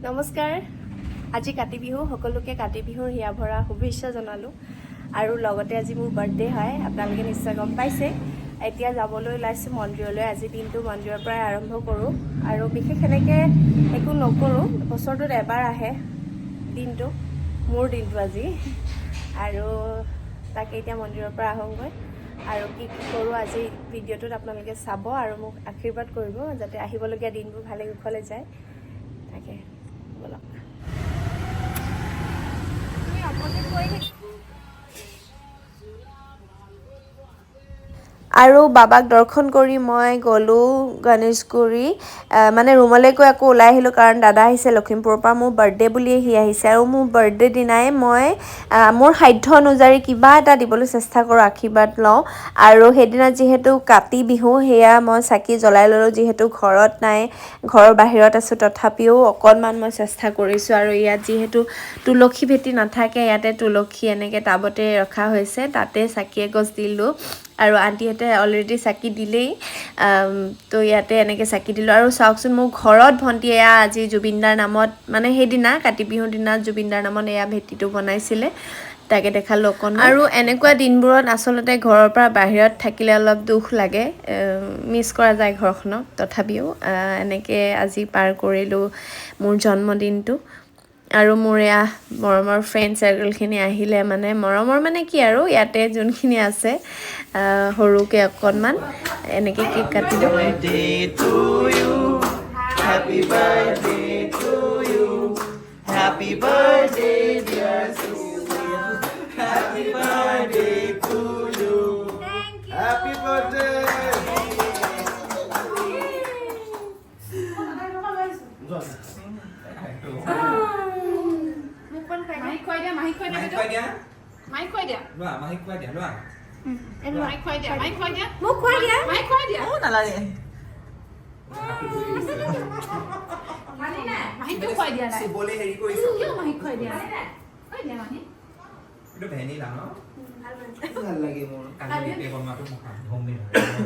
নমস্কাৰ। আজি কাতি বিহু। সকলোকে কাতি বিহুৰ হিয়া ভৰা শুভেচ্ছা জনালোঁ আৰু লগতে আজি মোৰ বাৰ্থডে হয়, আপোনালোকে নিশ্চয় গম পাইছে। এতিয়া যাবলৈ ওলাইছোঁ মন্দিৰলৈ। আজি দিনটো মন্দিৰৰ পৰাই আৰম্ভ কৰোঁ আৰু বিশেষ সেনেকৈ একো নকৰোঁ। বছৰটোত এবাৰ আহে দিনটো, মোৰ দিনটো আজি। আৰু তাকে এতিয়া মন্দিৰৰ পৰা আহোঁগৈ আৰু কি কি কৰোঁ আজি ভিডিঅ'টোত আপোনালোকে চাব আৰু মোক আশীৰ্বাদ কৰিব, যাতে আহিবলগীয়া দিনবোৰ ভালে কুশলে যায়। তাকে ব'লক। তুমি অপজিট কৰি। আৰু বাবাক দৰ্শন কৰি মই গ'লোঁ গণেশগুৰি, মানে ৰুমলৈ গৈ আকৌ ওলাই আহিলোঁ, কাৰণ দাদা আহিছে লখিমপুৰৰ পৰা। মোৰ বাৰ্থডে বুলিয়ে সি আহিছে আৰু মোৰ বাৰ্থডে দিনাই মই মোৰ সাধ্য অনুযায়ী কিবা এটা দিবলৈ চেষ্টা কৰোঁ, আশীৰ্বাদ লওঁ। আৰু সেইদিনা যিহেতু কাতি বিহু, সেয়া মই চাকি জ্বলাই ল'লোঁ। যিহেতু ঘৰত নাই, ঘৰৰ বাহিৰত আছোঁ, তথাপিও অকণমান মই চেষ্টা কৰিছোঁ। আৰু ইয়াত যিহেতু তুলসী ভেটি নাথাকে, ইয়াতে তুলসী এনেকৈ টাবতে ৰখা হৈছে, তাতে চাকি এগছ দিলোঁ। আৰু আণ্টিহঁতে অলৰেডি চাকি দিলেই, তো ইয়াতে এনেকৈ চাকি দিলোঁ। আৰু চাওকচোন, মোৰ ঘৰত ভণ্টি এয়া আজি জুবিনদাৰ নামত, মানে সেইদিনা কাতি বিহুৰ দিনা জুবিনদাৰ নামত এয়া ভেটিটো বনাইছিলে, তাকে দেখালোঁ অকণ। আৰু এনেকুৱা দিনবোৰত আচলতে ঘৰৰ পৰা বাহিৰত থাকিলে অলপ দুখ লাগে, মিছ কৰা যায় ঘৰখনক। তথাপিও এনেকৈ আজি পাৰ কৰিলোঁ মোৰ জন্মদিনটো। আৰু মোৰ এয়া মৰমৰ ফ্ৰেণ্ড চাৰ্কেলখিনি আহিলে, মানে মৰমৰ মানে কি আৰু, ইয়াতে যোনখিনি আছে, সৰুকৈ অকণমান এনেকৈ কেক কাটিলোঁ। Birthday to you. Happy birthday to you. Happy birthday, dear Susan. Happy birthday to you. Happy birthday! মাহীক খুৱাই দিয়া, মাহীক খুৱাই দিয়া। মাহীক খুৱাই দিয়া। মাহীক খুৱাই দিয়া। লোৱা, মাহীক খুৱাই দিয়া, লোৱা। মাহীক খুৱাই দিয়া, মাহীক খুৱাই দিয়া। মোক খুৱাই দিয়া। মাহীক খুৱাই দিয়া। নালাগে। মাহীক কিয় খুৱাই দিয়া নাই? চুবলে হেৰি কৰিছে। কিয় মাহীক খুৱাই দিয়া নাই? খুৱাই দিয়া মাহী। এইটো ভেনিলা ন? ভাল লাগে মোৰ। কালি ৰিপে বনোৱাটো মোৰ হোমমেড।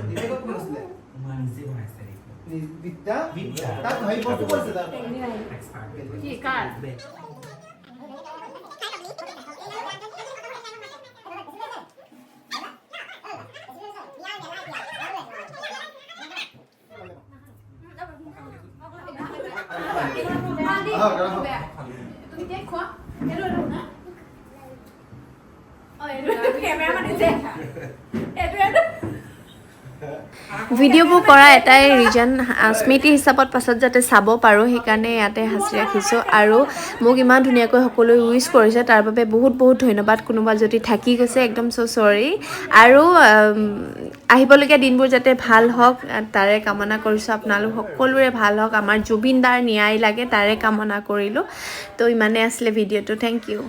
নিজে ক'ত বনাইছিলে? মই নিজে বনাইছে ৰিপে। বিদ্যা। বিদ্যা। তাত হেৰি বস্তু কৰিছে তাত। এক্সপাৰ্ট। কি কাৰ? আহক, আহক। তুমি কেক খোৱা। এইটো এইটো না। কেমেৰা মাতিছে, এইটো এইটো। ভিডিঅ'বোৰ কৰা এটাই ৰিজন, স্মৃতি হিচাপত পাছত যাতে চাব পাৰোঁ, সেইকাৰণে ইয়াতে সাঁচি ৰাখিছোঁ। আৰু মোক ইমান ধুনীয়াকৈ সকলোৱে উইচ কৰিছে, তাৰ বাবে বহুত বহুত ধন্যবাদ। কোনোবা যদি থাকি গৈছে, একদম চ' চৰি। আৰু আহিবলগীয়া দিনবোৰ যাতে ভাল হওক, তাৰে কামনা কৰিছোঁ। আপোনালোক সকলোৰে ভাল হওক, আমাৰ জুবিন দাৰ ন্যায় লাগে, তাৰে কামনা কৰিলোঁ। তো ইমানেই আছিলে ভিডিঅ'টো। Thank U.